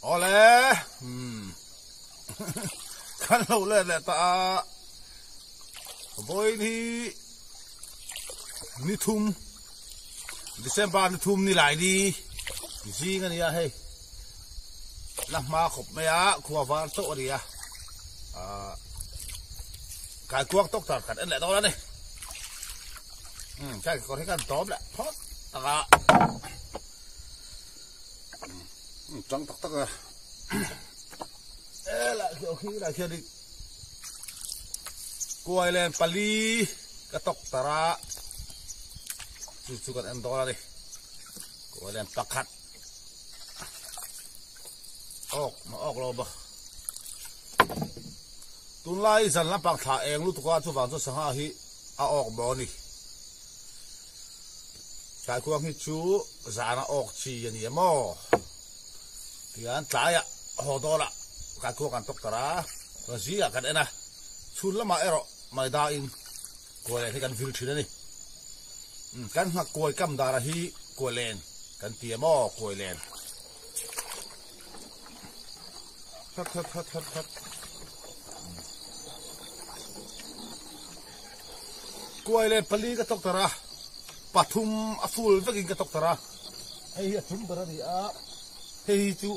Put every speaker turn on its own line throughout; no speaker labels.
Awle umm kan lo let leh ta a vawiin hi ni thum December ni thum ni lai ni zing a nia hei la hma khawp mai a khua var chauh a ni a ah kaikuang tawk tar kan en leh dawn a ni umm kaikuang hi kan tawm leh phawt tak a. Tang tak tak a e lah khi khi lah khian in kuai len pali ka tawk tar a chu chu kan en dawn a ni kuai len pakhat awk ma awk lo bawk tunlai zan lampang thla eng lutuk a chuvang chu sangha hi a awk maw a ni. Tlaikuang hi chu zana awk chi a ni em aw? Tihian tlaiah haw dawlah tlaikuang kan tawk tar a, chuan zingah kan en a, chhun lamah erawh maida in kuai hi kan vil thin a ni. Kan nghak kuai kam dara hi kuai len kan ti em aw kuai len. That that that that that. Kuai leh pali ka tawk tar a, pathum a full vekin ka tawk tar a, hei hi a thum ber a ni a, hei hi chu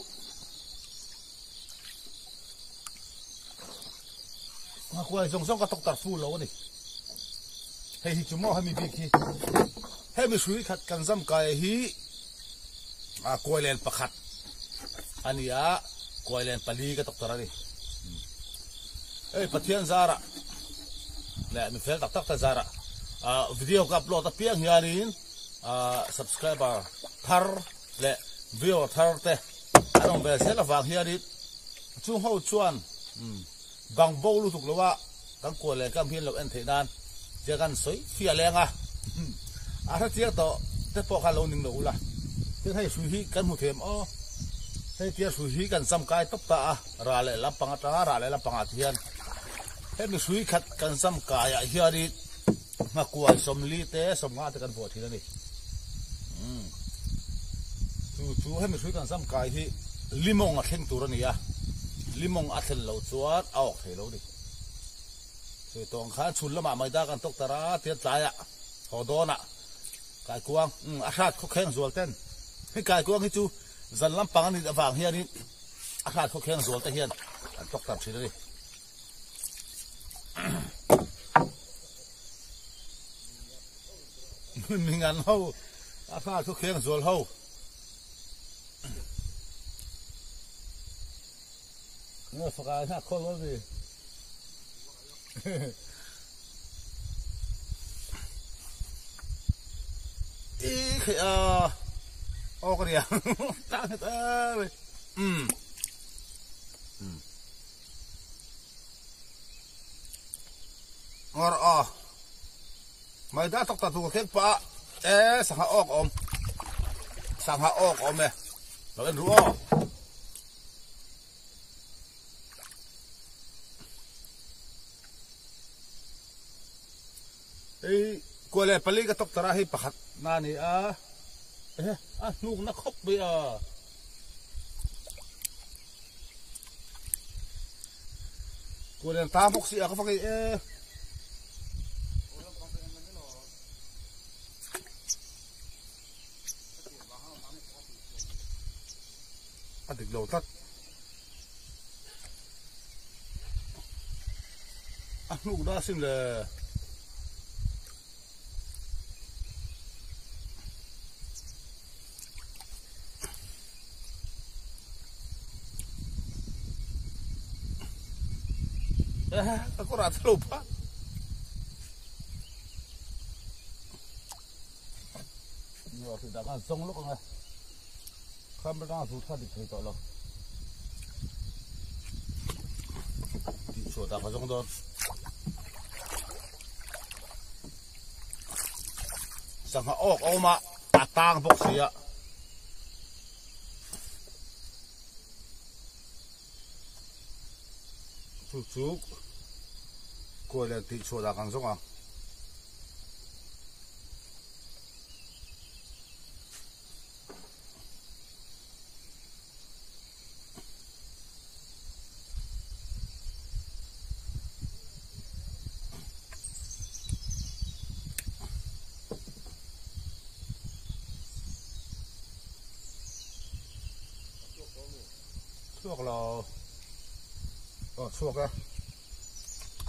kuai zawng zawng ka tawk tar full lo a ni. Hei hi chu maw hemi bik hi, hemi hrui khat kan zam kai hi kuai len pakhat a ni a, kuai len pali ka tawk tar a ni. Hei Pathian zarah leh mi fel tak tak te zarah video ka upload apiang hianin subscriber thar leh viewer thar te an awm ve zel avang hianin chung ho chuan bang bo lutuk lo a kan kual leh kam hian lo en theih nan tia kan sawi fiah leng a a hrechiang tawh te pawh kha lo ning lo ula tin hei hrui hi kan hmu them aw hei tia hrui hi kan cham kai tawp ta a. Rah leh lampang atanga rah leh lampangah te hian hemi hrui khat kan zam kaiah hianin nghakuai sawmli te sawmnga te kan vuah thin a ni. Umm chu chu hemi hrui kan zam kai hi limawng a thleng tur a ni a, limawng a thlen loh chuan a awk thei lo a ni. Sawi tawh ang khan chhun lamah maida kan tawk tar a tian tlaiah haw dawnah kaikuang umm a hrat khawkheng zual ten hei kaikuang hi chu zan lampang a nih avang hianin A hrat khawkheng zual te hian an tawk tar thin a ni. Mingan ho a hrat khawkheng zual ho. Nge faka hian a khawl dawn mi. I kheih a aw ka nia tlang nghet em mai umm umm ngawr aw mai da tak tak tu ka keng pah a e sangha awk a awm sangha awk a awm e lo en ru aw. Hei kua leh pali ka tawk tar a hei pakhat na a ni a ehe a hnuk na khawp mai a. Kua leh ta bawk si a ka fak e. A dik lo tlat. A hnuk da asin le. Eh, ka kawr ah thalo phah. Zawng lawk ang e. Kham atanga zu tha dik thei tawh lo. Tih chhuah tak a zawng dawn. Sangha awk a awm a, a tang bawk si a. Chu chu kuai leh tih chhuah dak ang zawng ang. Chhuak lo. Aw chhuak a.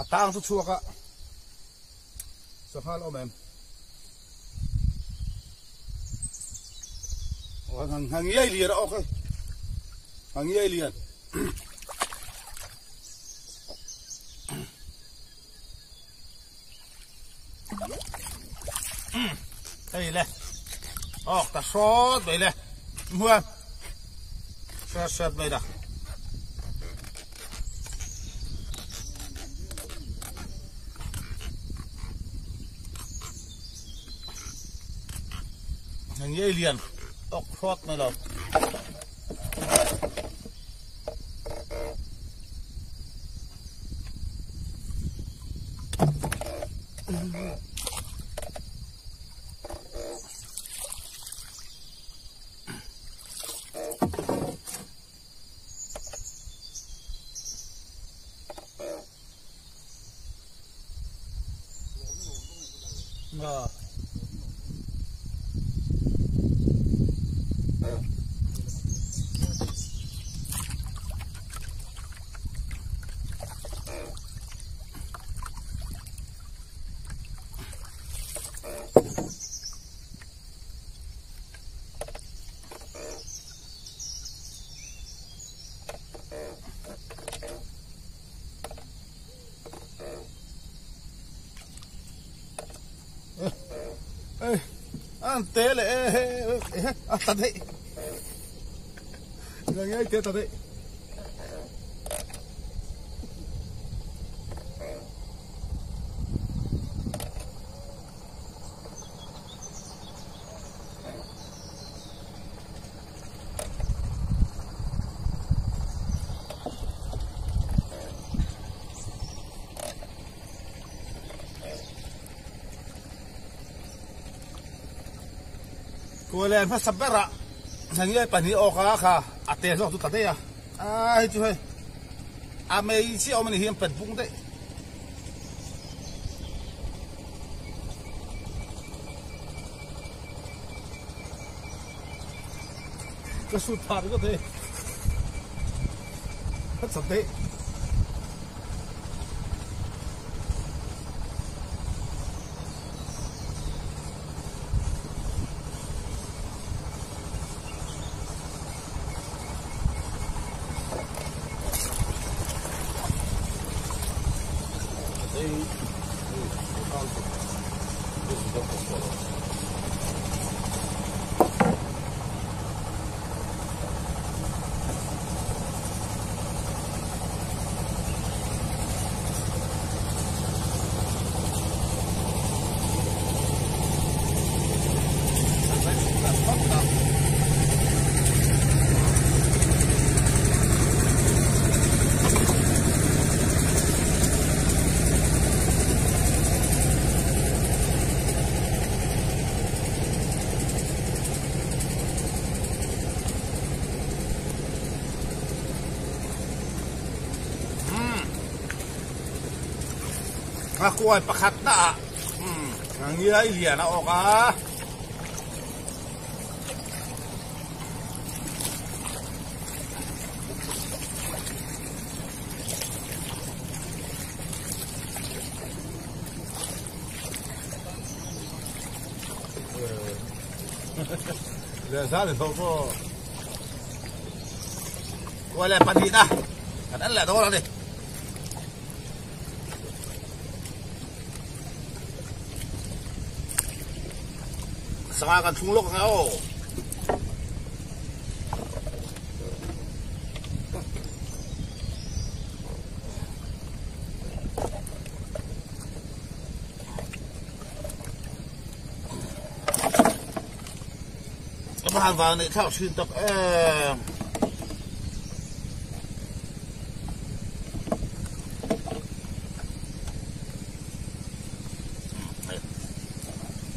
A tang chu chhuak a. Sanghal awm em? Aw ngangiai lian a awk hei. Ngangiai lian. Hei le. Awk ta hrawt mai le. Hmuam. Hrawt hrawt mai da. Ngangiai lian. Awk hrawt mai lo. An te leh e a ta daih ngai te ta daih. Kuala hmasa berah Ngangiai pahnih awk a kha a te zawk chu ta daih a a hei chu hei a mei chiah awm a ni hi an pet bung daih. Ka sut phah ringawt hei ka chat daih. A kuai pakhat na ah ngiai lian a awk a. Lehzal in ho pawh kuai leh pahnihna kan en leh dawn a ni. Sanga kan thlung lawk ang e aw. Ka va han vang neih thlak thin tak em.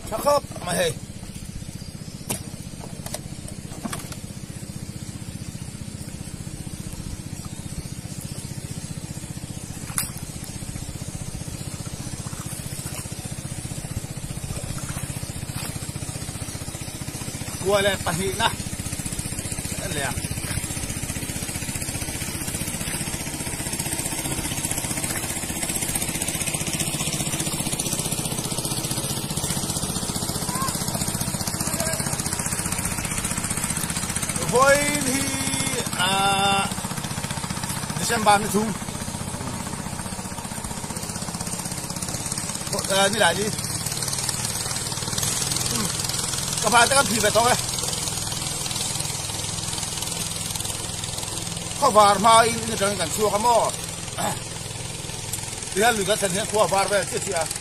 Tha khawp mai hei. Kua leh pahnihna a leng. Vawiin hi ah December ni thum ni lai ni ka hmai te kan phi ve tawh e khawvar hmain in atangin kan chhuak a maw tihian lui kan thlen hian khua var vel chiah chiah a.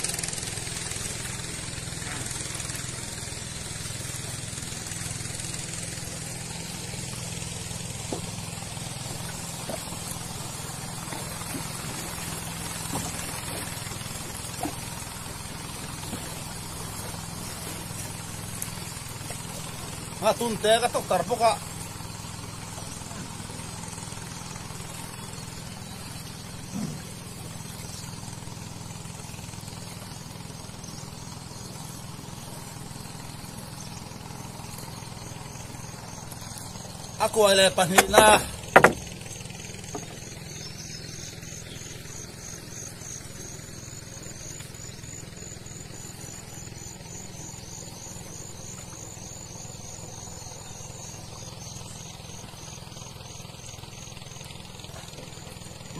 A tun te ka tawk tar bawk a. A kuai leh pahnihna.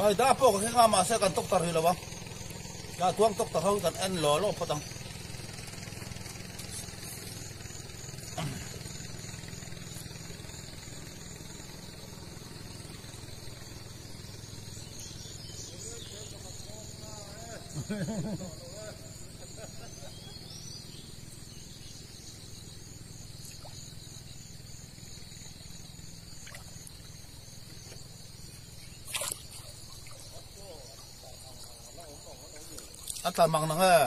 Mai da pawh ka keng a mahse kan tawk ta rih lo ang. Ka tuang tawk ta ho kan en law law phawt ang. A tla mang nang e.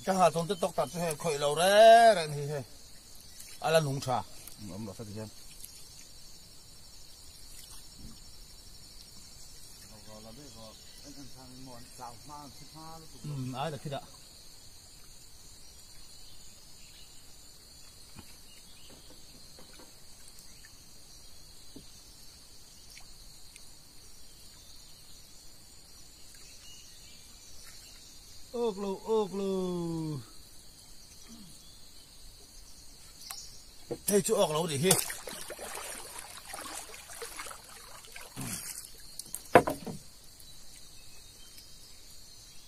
Ka ha chuan te tawk tak chu hei khawih lo reng reng hi hei a la nung tha awm lo hret hian. Ai la khi dah. Awk lo awk lo. Hei chu awk lo nih hi.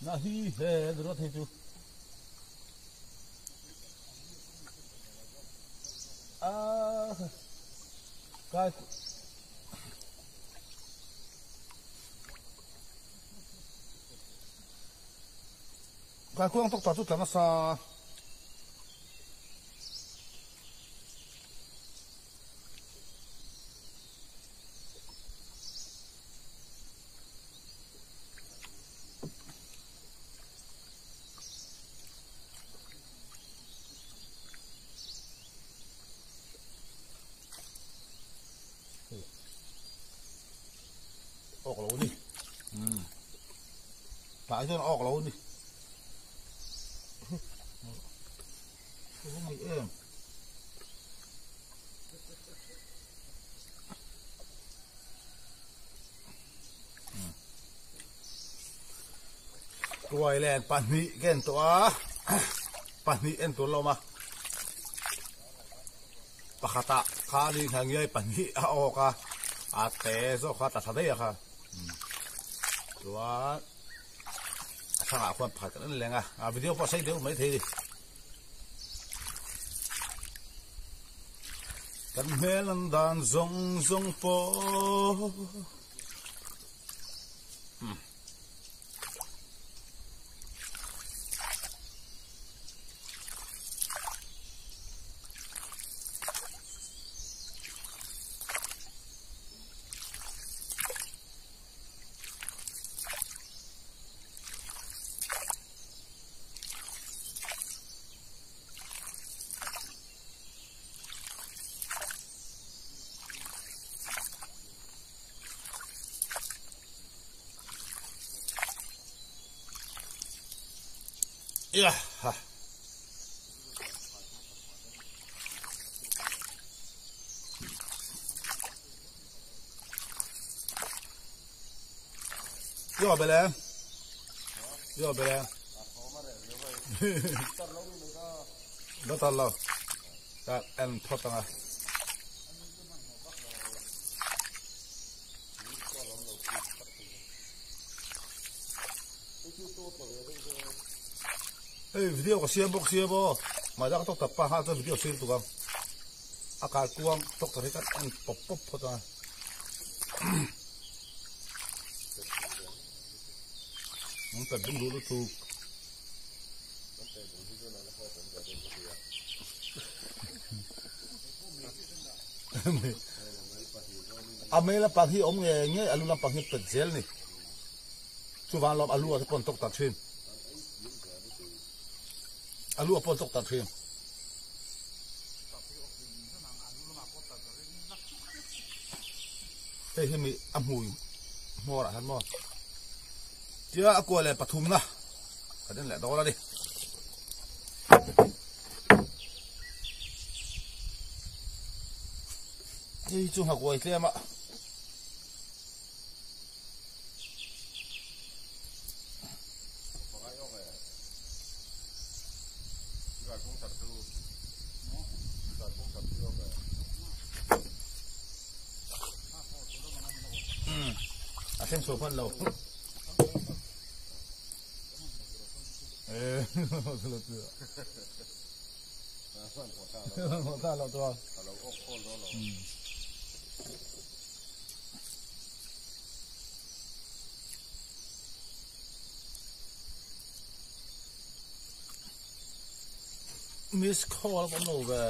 Na hi he rawt hei chu. Ah kai Kai khuang tawk ta chu tla nasa. Awk lo ni. Um. Tah hian awk lo ni. Ni em. Tuai len pahnih ka en tawh a, pahnih en tur lawm a, pakhatah kha ni hna ngiai pahnih a awk a, a te zawk kha tla thla daih a kha, chuan a thangah khuan pakhat kan en leng a, a video pawh a sei deuh maithei a ni. Kan hmel an dan zawng zawng pawh. Ia ha. Yo bele. Yo bele. Lo tar lo. Ta en phot anga. Hei video ka siam bawk sia maw mahni ka doctor pa nghal chuan video siam tuk ang a kar kuang doctor hi ka en pawp pawp phawt ang an pe bung duh lutuk a mei lampang hi awm nge nge a lu lampang hi pet zel ni. Chuvang lawm alu ah te pawh an tawk tak thin. Alu ah pawh an tawk tak thin. Hei hi mi a hmui hmawr ah hian maw tia a kua leh pathumna kan en leh dawn a ni. Hei chu nghakuai tlem a. A thleng chho hman lo. Miss call a awm lo ve.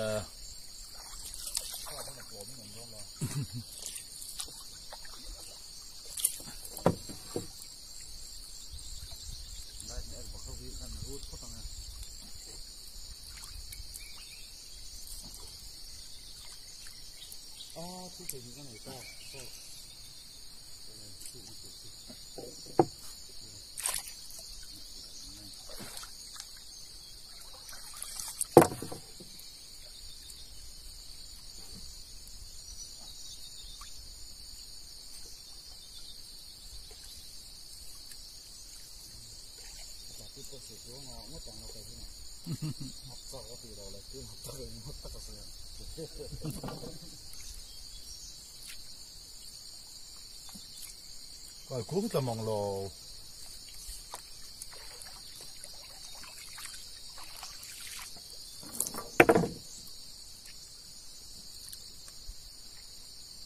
Kai kung tla mang lo.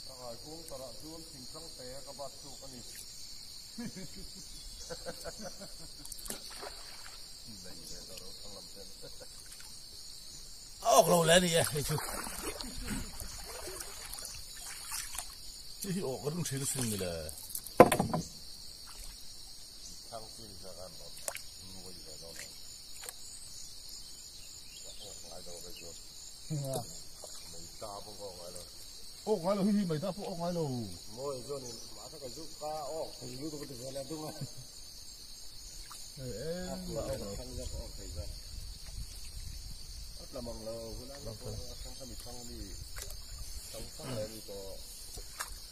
Kai kung tarah chuan thingtlang te ka bat chuk a ni.
A awk lo le a ni e hei chu. Hi hi awk ka ring thin asin ni le. Awk ngai lo hi hi mai ta pawh awk ngai lo.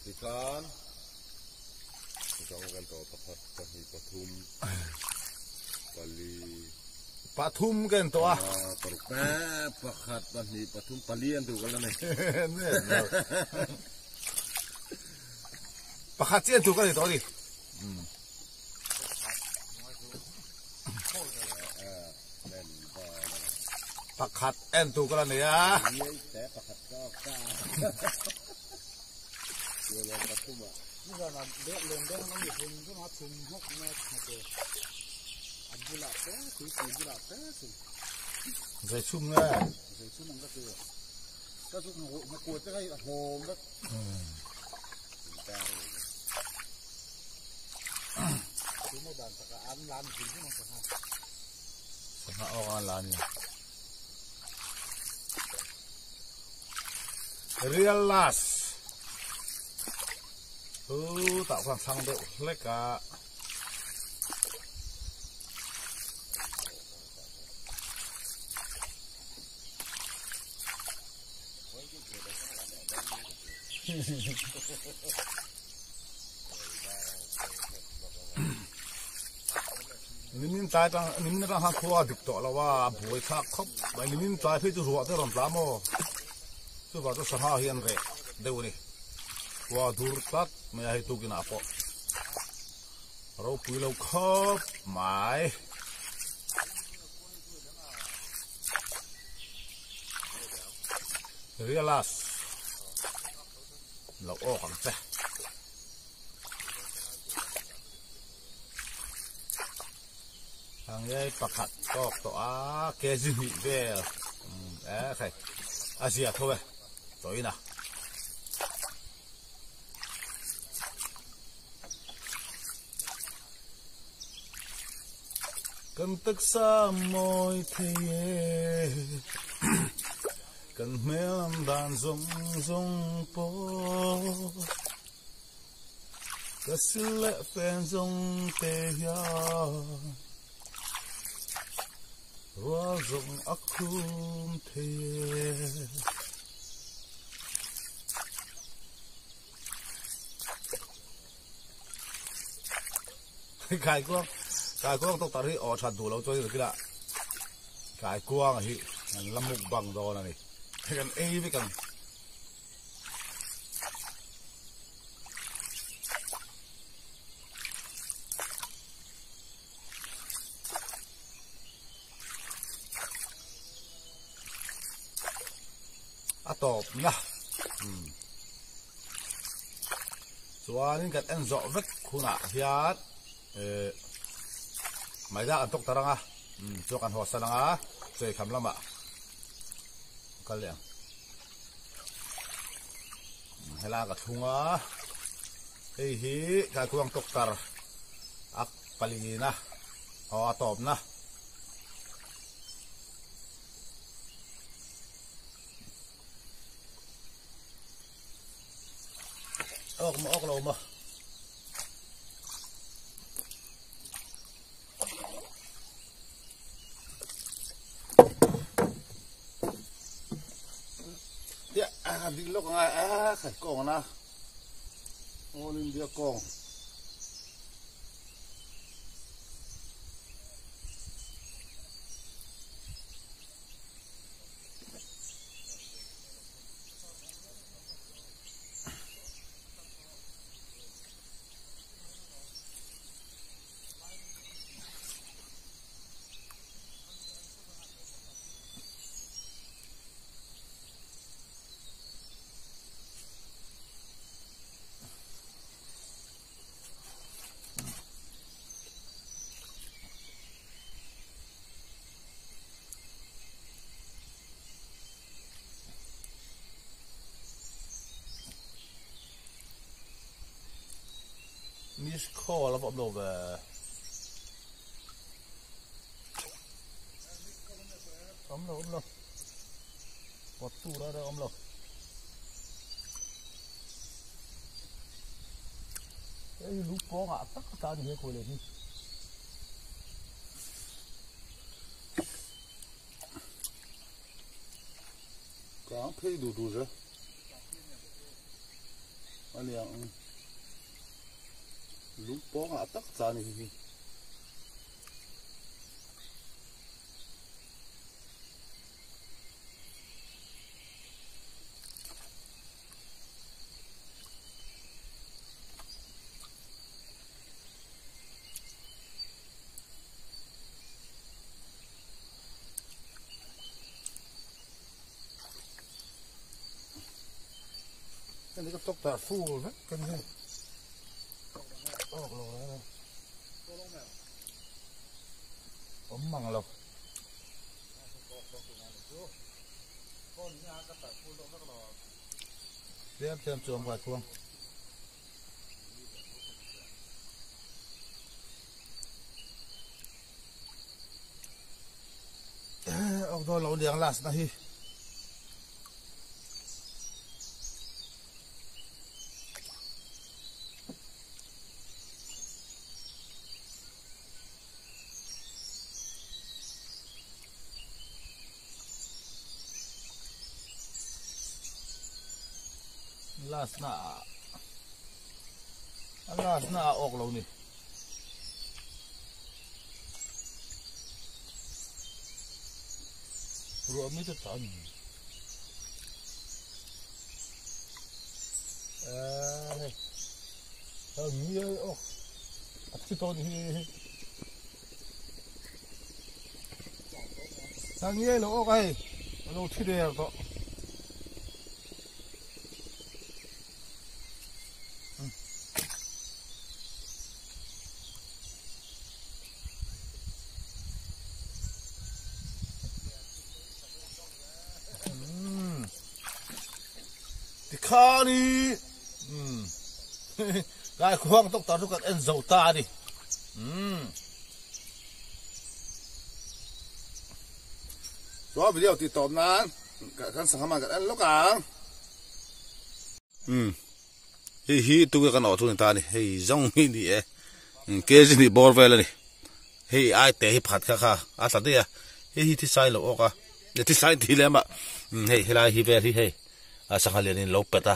Tikhan zawng kan tawh pakhat pahnih pathum pali
pathum kan tawh a
paruk pakhat pahnih pathum pali an duh ka la nei
pakhat chiah an duh ka nei tawh a ni. Pakhat en tur ka la nei a. Zaichhum nge? Sangha awk a la ni. Real last. Hu tah khuan thlang deuh hlek a. Nimin tlai tang nimin atang khan khua a dik tawh lo a, a buai thlak khawp mai. Nimin tlai phei chu ruah te a rawn tla maw? Chuvang chu sangha hi an reh deuh a ni. Khua a dur tlat mai a hei tukinah pawh ropui lo khawp mai. Realas lo awk ang che. Ange pakhat tawk tawh a kg hnih vel e khai a zia tho e tawhin a. Kan taksa mawi thei e kan hmel an dan zawng zawng pawh ka sil leh fen zawng te hian rual zawng a khum thei e. Kaikuang kaikuang doctor hi aw that duh lo chuan kila kaikuang hi an la mukbang dawn a ni hei kan ei vek ang. A tawp na chuanin kan en zawh vek hunah hian eh maida kan tawk ta rang a chuan kan haw san ang a cheikham lamah kal leh ang helai ka thlung a hei hi kaikuang tawk tar a palina aw a tawp na. Awk maw awk lo maw. Ya, ah, dik lawk angai ah, khai kawng ana. All India kawng. Miss call a va awm lo ve. Awm lo awm lo. Pawt tur a awm lo. Hei lu pawngah tak a tla a ni he khawi leh hi. Kang phei duh duh ze. A niang lu pawngah tak tla a ni hi. Cái này có tóc tà phu rồi cái này Ấm bằng lộc. Tiếp thêm chuồng vài khuôn. Ông thôi lâu liang last na hi. Last na a last na a awk lo ni. Ruah mi te tan. Eh, hei. Mi ai awk. A thi tawh ni hi. Sangiai lo awk a hei. A lo thi der tawh. Tikhani Kai khuang tok tar chu kan en zo ta a ni. Chuan video tih tawp nan kan sangha man kan en lawk ang. Umm hei hi tunge kan awh chu ni ta a ni hei zawng hi ni e kg hnih bawr vel a ni hei ai te hi pakhat kha kha a tla daih a hei hi thisai lo awk a thisai tih lem ah hei helai hi vel hi hei a sangha lian in lo pet a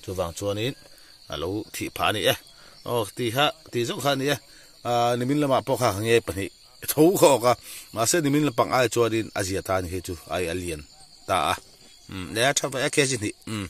chuvang chuanin a lo thih phah a ni e aw tih kha tih zawng kha a ni e ah nimin lamah pawh kha nge pahnih tho kha awk a mahse nimin lampang ai chuanin a zia ta a ni hei chu ai a lian ta a umm leh a tha ve a kg hnih umm.